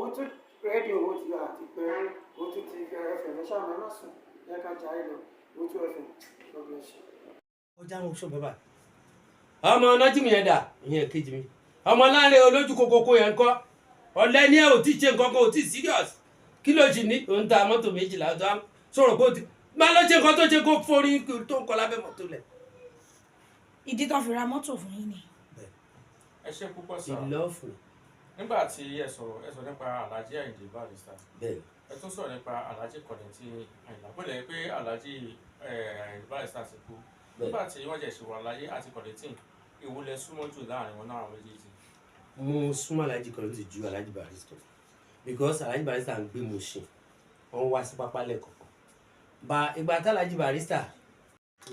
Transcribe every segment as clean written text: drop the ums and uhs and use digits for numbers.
Owótú Rédíò, ó ti àti pé Owótú TV FM. Ẹ ṣáà ẹ má sùn, ẹ ká jayé lọ. Owótú FM, God bless you. Ọjà wọn sọ bàbá ọmọ ọ̀nàjìmí yẹn dà, ìyẹn kejì mi, ọmọ láńrẹ olójú kokoko yẹn kọ́. Ọ̀lẹ́ ní ẹ̀, ò tí ì ṣe nǹkan kan, ò tí ì serious. Kí ló ṣì ní òun ta mọ́tò 12 tó á sọ̀rọ̀ pé ó ti máa lọ ṣe nǹkan tó ṣe kó forí tó ń kọ lábẹ́ mọ́tò lẹ̀. Ìdí tó fi ra mọ́tò fún yín ni. Ẹ ṣe púpọ̀ sir. Ìlọ́fù. Nígbà tí ẹ sọ̀rọ̀ nípa Alhaji Àyìndé Barrister, ẹ tún sọ̀rọ̀ nípa Alhaji Kollington Àyìnlá, bó lẹ̀ pé Alhaji Àyìndé Barrister ti kú. Nígbà tí wọ́n jẹ̀ ṣì wà láyé àti Kollington, èwo lẹ súnmọ́ jù láàrin wọn náà, àwọn méjèèjì? Mo súnmọ́ Alhaji Kollington ju Alhaji Barrister, because Alhaji Barrister ń gbé Mushin, wọ́n wá sí pápá lẹ́ẹ̀kọ̀kan bá ìgbà tá Alhaji Barrister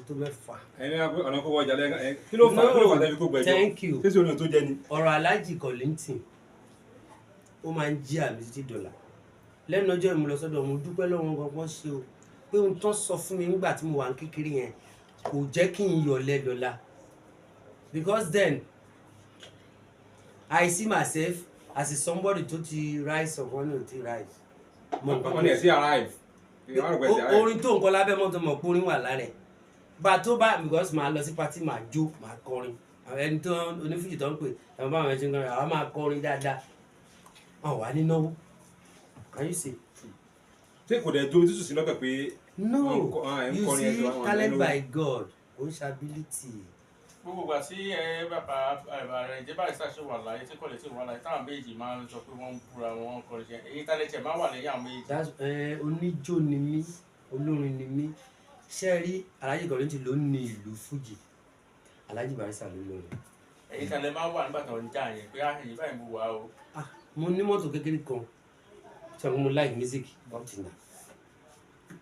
tó 6. Ẹni ọ̀nà kó wọ ọjà lẹ́yìn ẹ, kí ló fà tẹ́fi kó gbẹjọ? Thank you. Ṣé orin tó jẹ ni? Ọ̀rọ̀ Alhaji Kollington, ó máa ń jí àmì títí dọ̀là. Lẹ́nu ọjọ́ ìmúlọsọ́dọ̀, mo dúpẹ́ lọ́wọ́ wọn gan ṣe o, pé ohun tó sọ fún mi nígbà tí mo wà ní kékeré yẹn kò jẹ́ kí n yọ̀lẹ́ dọ̀la, because then I see myself as a somebody tó ti rise up. Wọn ní ò ti rise mọ nǹkan. Wọ́n ní ẹ̀ sí arrive. Wọ́n rò pé ẹ̀ sí arrive. Orin tó ń kọ lábẹ́ mọ́tò, mọ̀ pé orin wà lára ẹ̀ bá a tó bá, because màá lọ sí party, màá jó, màá kọrin. Àwọn ẹni tó onífújì tó ń pè ẹ̀wọ̀n báwọn ẹ̀ ṣe ń kọrin, àwọn máa kọrin dáadáa, wọn wà ní náwó. Can you see? Ṣé kò dẹ̀ jó tútù sí lọ́kàn pé No. Wọ́n ń You kọrin see, ẹ̀sọ́, àwọn talent ẹnu- by God, kò ń ṣe ability. Gbogbo ìgbà tí ẹ bàbá Àyìndé Barrister ṣe wà láyé, tí Kollington wà láyé, táwọn méjì máa ń sọ pé wọ́n ń búra wọn, ń kọrin ṣe èyí tálẹ́tì ẹ̀ máa wà lẹ́yìn àwọn méjì. That's oníjó ni mí, olórin ni mí. Ṣé ẹ rí, Alhaji Kollington ló ní ìlú fújì, Alhaji Barrister ló lórin. Èyí tálẹ́ máa wà nígbà tó ń jà yẹn pé ah, èyí báyìí mo wà o. Ah, mo ní mọ́tò kékeré kan tí mo like music up till now.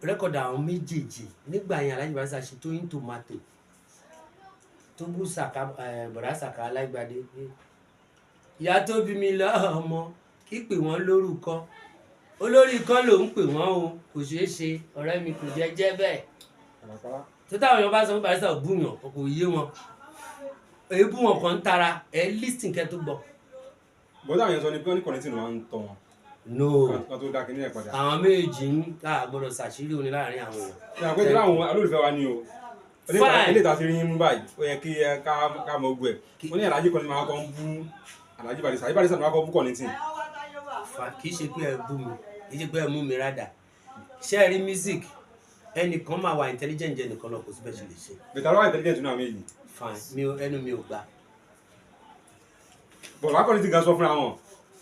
Record àwọn méjèèjì nígbà yẹn, Alhaji Barrister ṣe Tóyìn Tomato tó bú Sàká, bọ̀dá Sàká Alágbádé pé ìyá tó bí mi lọ́mọ kí pè wọ́n lórúkọ olórí kan ló ń pè wọ́n o, kò ṣeé ṣe, ọ̀rẹ́ mi, kò jẹ́ jẹ́ bẹ́ẹ̀. Tó táwọn èèyàn bá sọ pé Barrister ò búyàn, kò yé wọn. Èébú wọn kàn ń tara ẹ listen kẹ́ tó gbọ́. Bọ́dọ̀ àwọn yẹn sọ ni pé wọ́n ní Kollington máa ń tọ́ wọn No. kan tó dá kinní ẹ̀ padà. Àwọn méjì ń ká gbọ́dọ̀ ṣàṣírí orin láàrin àwọn èèyàn. Ṣé àwọn pé láwọn olólùfẹ́ wa ni o? Fine. Ilé ìta ti rí yín mú báyìí, ó yẹ kí ẹ ká mọ ogun ẹ̀. Ó ní Alhaji Kollington máa kọ́ ń bú Alhaji Barrister, Alhaji Barrister máa kọ́ bú Kollington. Kì í ṣe pé ẹ bú mi, kì í ṣe pé ẹ mú mi rádà. Ṣé ẹ rí music, ẹnìkan máa wà intelligent jẹ nìkan lọ, kò sí bẹ́ẹ̀ ṣe lè ṣe. Bẹ̀tà lọ́wọ́ intelligent náà méjì. Fine, mi ò, ẹnu mi ò gbà. Bọ̀dọ̀ Kollington gan sọ fúnra wọn,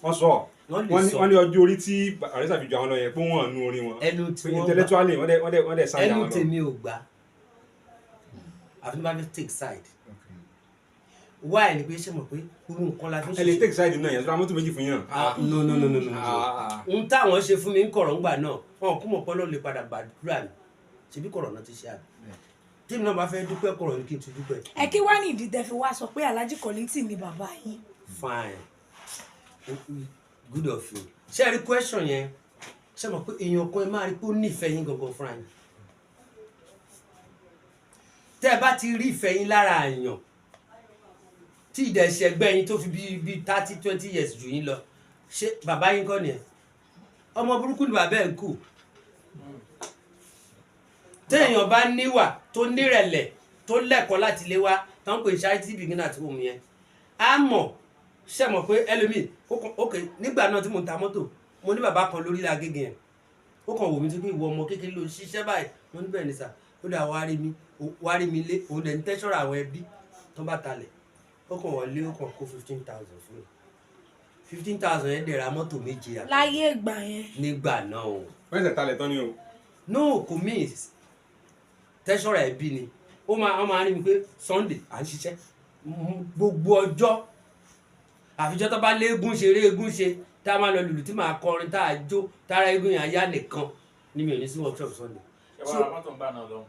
wọ́n sọ. Wọ́n lè Wọ́n ní sọ. Wọ́n ní ọjọ́ orí tí Barrister fi ju àwọn lọ yẹn, pé wọ́n nu orin wọn. Ẹnu tí Pé wọ́n gbà. Intellectually, wọ́n dẹ̀ sáyà Ẹnu wọn lọ. tèmi ò gbà, àfi tí wọ́n bá fẹ́ take side. Why ni pé ṣé mọ̀ pé irú nǹkan la fi ń Ẹ lè take side náà yẹn, sọ mọ́tò 2 fún yàn. Ah, no, no, no, no, no, no. Ah. Ohun táwọn ṣe fún mi ń kọ̀rọ̀ ńgbà náà, wọn kú mọ̀ pé Ọlọ́run lè padà gbàdúrà mi. Ṣebí kọ̀rọ̀ náà ti ṣe àbí tèmi náà bá fẹ́ dúpẹ́, kọ̀rọ̀ ní kí n ti dúpẹ́. Ẹ kí wá ní ìdí tẹ́ fi wá sọ pé Alhaji Kollington ni bàbá yín? Fine, good of you. Ṣé ẹ rí question yẹn, ṣé mọ̀ pé èèyàn kan, ẹ máa rí pé ó nífẹ̀ẹ́ yín gangan fúnra yín. Tẹ́ ẹ bá ti rí ìfẹ́ yín lára èèyàn tí ìdẹ̀ṣẹ̀gbẹ́ yín tó fi bí 30, 20 years jù yín lọ, ṣé bàbá yín kọ́ nìyẹn? Ọmọ burúkú ni bàbá ẹ̀ ń kù. Téèyàn bá níwà, tó nírẹ̀lẹ̀, tó lẹ́kọ̀ọ́ láti lé wá, tó ń pè charity begin at home yẹn, á mọ̀. Ṣe mọ̀ pé ẹlòmíì ó kàn, ok, nígbà náà tí mo ń ta mọ́tò, mo ní bàbá kan lórí Agége yẹn, ó kàn wò mí tó pé ìwọ ọmọ kékeré ló ń ṣiṣẹ́ báyìí. Mo ní bẹ́ẹ̀ ni sir. Ó dà, wá rí mi, wá rí mi lé. Òun dẹ̀ ń tẹ́sọ̀rọ̀ àwọn ẹbí tó bá talẹ̀. Ó kàn wọlé, ó kàn kó 15,000 fún mi. 15,000 yẹn dẹ̀ ra mọ́tò 7 àti Láyé ìgbà yẹn? Nígbà náà o. Wọ́n ṣẹ̀ talẹ̀ tán ni o. No, kò mí tẹ́sọ̀rọ̀ ẹbí ni. Ó máa rí mi pé Sunday à ń ṣiṣẹ́ gbogbo ọjọ́, àfijọ́ tó bá léegun ṣeré, eégún ṣe, tá a máa lọ lùlù, tí màá kọrin, tá a jó, tára eégún yẹn á yá nìkan ní mi ò ní sí workshop Sunday. Ẹ wá ra mọ́tò ń gbà náà lọ́hùn?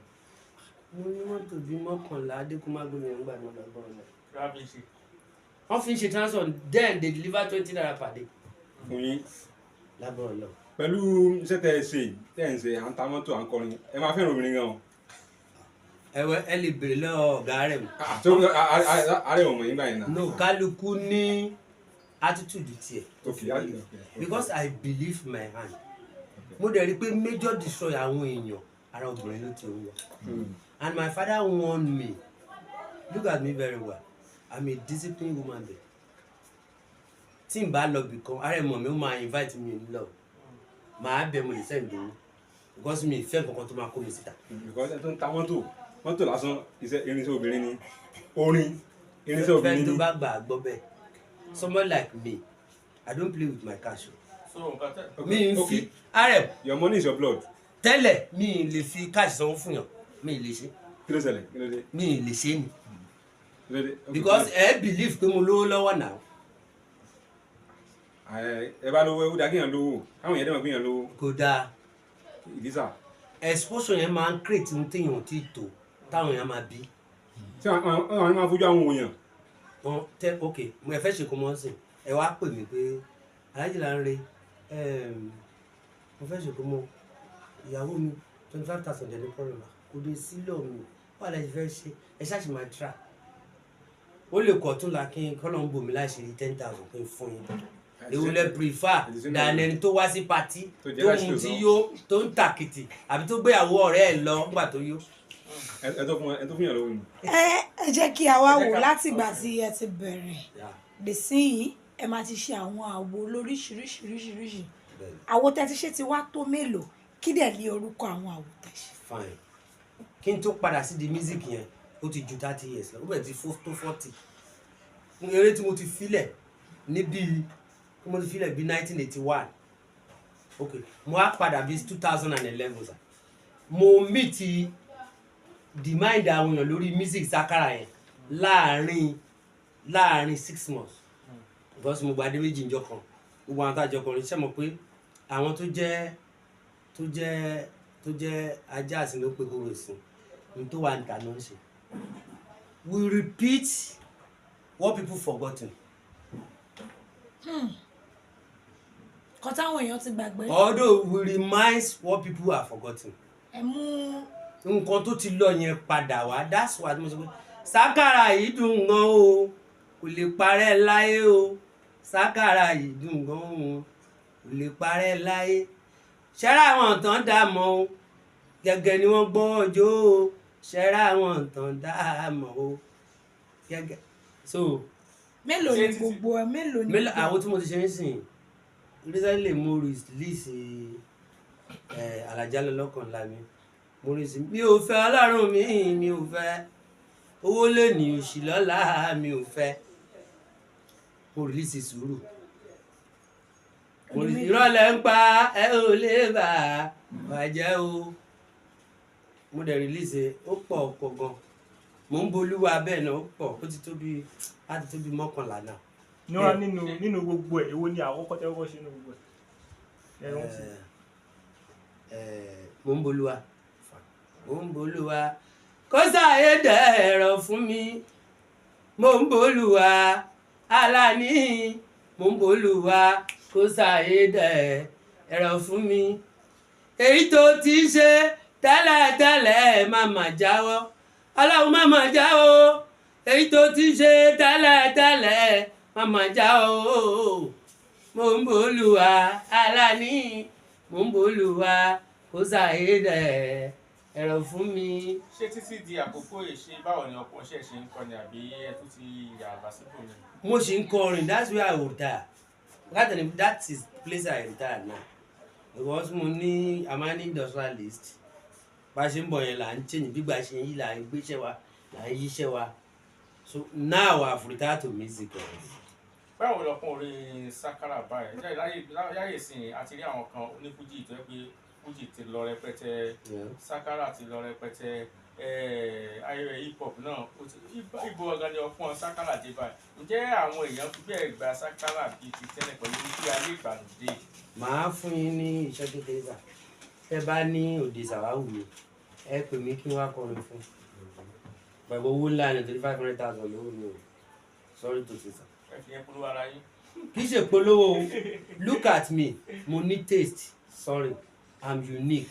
Mo ní mọ́tò bíi 11 adékúnmágbé yẹn ń gbà náà lọ́gbọ́n náà. Kí wàá fi ṣe? Wọ́n fi ń ṣe transfer. Then they deliver 20 naira per day. Fún yín? Lábọ̀ lọ. Pẹ̀lú iṣẹ́ tẹ́ ẹ ṣe, tẹ́ ẹ ń ṣe, à ń ta mọ́tò, à ń kọrin, ẹ máa fẹ́ràn obìnrin gan o. Ẹ̀wẹ̀, ẹ lè béèrè lọ́wọ́ ọ̀gá rẹ̀ mọ́. Ah, tó ààrẹ ọmọ yín báyìí náà. No, kálukú ní Attitude tiẹ̀ tó fi rí mi. Because I believe my hand. Mo dẹ̀ rí i pé major destroy àwọn èèyàn, ara obìnrin ló ti ń wá. And my father warned me. Look at me very well, I'm a disciplined woman being. Tí n bá lọ bì kan, ara ẹ̀ mọ̀ mi, ó máa invite mi lọ, màá bẹ̀, mo lè send owó, because mi ì fẹ́ nǹkan kan tó máa kó mi síta. Because ẹ tó ń ta mọ́tò, mọ́tò lásán, iṣẹ́ irinṣẹ́ obìnrin ni, orin irinṣẹ́ Fẹ́ni obìnrin tó ni. bá gbà á gbọ́ bẹ́ẹ̀, someone like me, I don't play with my cash o. So nǹkan tẹ Mi ń fi rm. Your money is your blood. Tẹ́lẹ̀, mi ì lè fi cash sanwó fún yàn, mi ì lè ṣe. Kí ló ṣẹlẹ̀? Kí ló dé? Mi ì lè ṣe ni. Kí ló dé? Okay. Because ẹ believe pé mo lówó lọ́wọ́ náà. Ẹ bá lówó, ó dáa kéèyàn lówó, káwọn èèyàn dẹ̀ mọ̀ kéèyàn lówó. Kò dáa. Ìdísà. Exposure yẹn máa ń create ohun téèyàn ò tí ì tó, táwọn èèyàn máa bí. Tí àwọn máa fojú àwọn èèyàn. Wọn tẹ, ok, mo ẹ fẹ́ ṣe kó mọ́ sí, ẹ wá pè mí pé, "Aláàjì Lanre, mo fẹ́ ṣe kó mọ́ ìyàwó mi, 25,000 dẹ̀ ní problem." Kò dé sílọ̀ mi wà lẹ́yìn fẹ́ ṣe, ẹ ṣáà ṣì máa try. Ó lè kọ̀ tún la kí n kọ́ lọ́n bò mí láì ṣe 10,000 kí n fún yín. Èwo lẹ prefer than ẹni tó wá sí party tó jẹ́ tó láti mu tí ṣòro. yó, tó ń tàkìtì, àbí tó gbéyàwó ọ̀rẹ́ ẹ̀ lọ nígbà tó yó? Ẹ tó fún ẹ, tó fún yàn lówó ni. Ẹ jẹ́ kí a wá Ẹ jẹ́ wò látìgbà tí ẹ ti bẹ̀rẹ̀ dè sí yìí, ẹ máa ti ṣe àwọn àwo lóríṣiríṣiríṣiríṣi. Bẹ́ẹ̀ni. Àwo tẹ́ ti ṣe ti wá tó mélòó? Kí dẹ̀ ní orúkọ àwọn àwo tẹ́ ṣe? Fine. Kí n tó padà sí di music yẹn, ó ti ju 30 years lọ, ó bẹ̀rẹ̀ ti tó 40. Eré tí mo ti filẹ̀ ní bíi tí mo ti filẹ̀ bíi 1981. Ok, mo wá padà bíi 2011 sir. Mo meet demand àwọn èèyàn lórí music sakara yẹn láàrin 6 months, because mo gba dé méjì njọ́ kan. Gbogbo àwọn tá a jọ kọrin, ṣe mọ̀ pé àwọn tó jẹ́ ajá àsìn ló pe kóró sí ní tó wà níta ló ń ṣe. We repeat what people forgotten. Kan táwọn èèyàn ti gbàgbé. Although we remind what people have forgotten. Ẹ mú Nǹkan tó ti lọ yẹn padà wá. That's why mo sọ pé sákàrà yìí dùn gan o, kò lè parẹ́ láyé o. Sákàrà yìí dùn gan o, kò lè parẹ́ láyé. Ṣẹ́rá àwọn tán dá mọ́ o, gẹ́gẹ́ ni wọ́n gbọ́ ọjọ́ o. Ṣẹ́rá àwọn tán dá mọ́ o, gẹ́gẹ́ so. Mélòó Ṣé ni títí- gbogbo ẹ? Mélòó ni Mélòó gbogbo- àwọn tí mo ti ṣe ń sìn? Recently mo release ẹ Alájà lọ́lọ́kan ńlá mi. Mo rí sí, mi ò fẹ́ ọlọ́run mi, mi ò fẹ́ owó lè ní òṣì lọ́la, mi ò fẹ́. Mo release sùúrù, mo release ìrọ̀lẹ́ ń pa ẹ ò lè bà bàjẹ́ o. Mo dẹ̀ release, ó pọ̀ pọ̀ gan. Mo ń bolúwa bẹ́ẹ̀ náà, ó pọ̀, ó ti tó bí, á ti tó bí 11 náà. Níwá nínú gbogbo ẹ̀, èwo ni àkọ́kọ́ tẹ́ kọ́kọ́ ṣe nínú gbogbo ẹ̀? Ẹ rántí. Mo ń bolúwa, mo ń bolúwa kó sáyé dẹ̀rọ̀ fún mi. Mo ń bolúwa aláàní, mo ń bolúwa kó sáyé dẹ̀rọ̀ fún mi. Èyí tó ti ṣe tẹ́lẹ̀tẹ́lẹ̀, má mà jáwọ́, ọlọ́run má mà jáwọ́. Èyí tó ti ṣe tẹ́lẹ̀tẹ́lẹ̀, má mà jáwọ́. Mo ń bolúwa aláàní, mo ń bolúwa kó sáyé dẹ̀rọ̀ fún mi. Ṣé títí di àkókò yìí, ṣe báwo ni ọ̀pọ̀ ṣe ṣe ń kọni, àbí ẹ tún ti yà lásìkò mi? Mo ṣì ń kọrin. That's where I will retire. That is place I retire now, because mo ní I'm an industrialist. Bá a ṣe ń bọ̀ yẹn là ń change, gbígbà ṣe ń yí là ń gbéṣẹ́ wa, là ń yíṣẹ́ wa. So now I've retired to music already. Báwo lọkùn orin sakara báyìí? Ṣé láyé ìsìn àti rí àwọn kan onífújì tó yẹ pé fújì ti lọ rẹpẹtẹ, sakara ti lọ rẹpẹtẹ, ayẹyẹ hip hop náà ó ti ibo ọ̀gá ni ọpọ́n sakara dé báyìí. Ǹjẹ́ àwọn èèyàn fi bẹ́ẹ̀ gba sakara bíi ti tẹ́lẹ̀ pẹ̀lú bí ayé ìgbàlódé? Màá fún yín ní iṣẹ́ kékeré sà. Tẹ́ bá ní òde sàwáwù mi, ẹ pè mí kí n wá kọrin fún pẹ̀lú owó ńlá ní torí 500,000 lówó mi o. Sorry to say, sir. Ẹ fi yẹn polówó ara yín. Kì í ṣe polówó o. Look at me, mo ní taste. Sorry, I'm unique.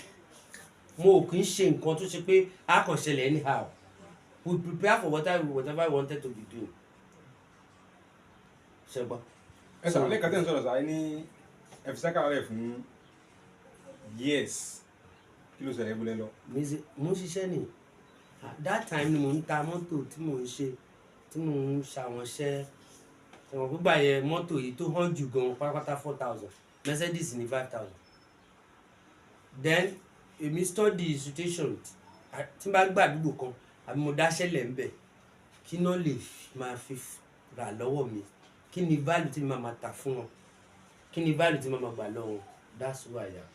Mo ò kì í ṣe nǹkan tó ṣe pé a kàn ṣẹlẹ̀ anyhow. We prepare for whatever we wanted to be doing. Ṣe gbọ́? Ẹ sọ̀rọ̀ lẹ́ẹ̀kan tẹ́ ń sọ̀rọ̀ sáré ní ẹ fi sákàrà rẹ̀ fún years. Kí ló ṣẹlẹ̀, ibùlẹ̀ lọ? Mo ń ṣiṣẹ́ ni. That time ni mo ń ta mọ́tò tí mo ń ṣe, tí mo ń ṣàwọn iṣẹ́ ẹ̀wọ̀n gbígbà yẹn. Mọ́tò yìí tó hàn jù gan pátápátá, 4,000, Mercedes ní 5,000. Then èmi study situation tí n bá gbà àdúgbò kan àbí mo dáṣẹ́ lẹ̀ ń bẹ̀, kí náà lè máa fi rà lọ́wọ́ mi, kí ni value tí mo máa ta fún wọn, kí ni value tí mo máa gbà lọ́wọ́ wọn. That's who I am.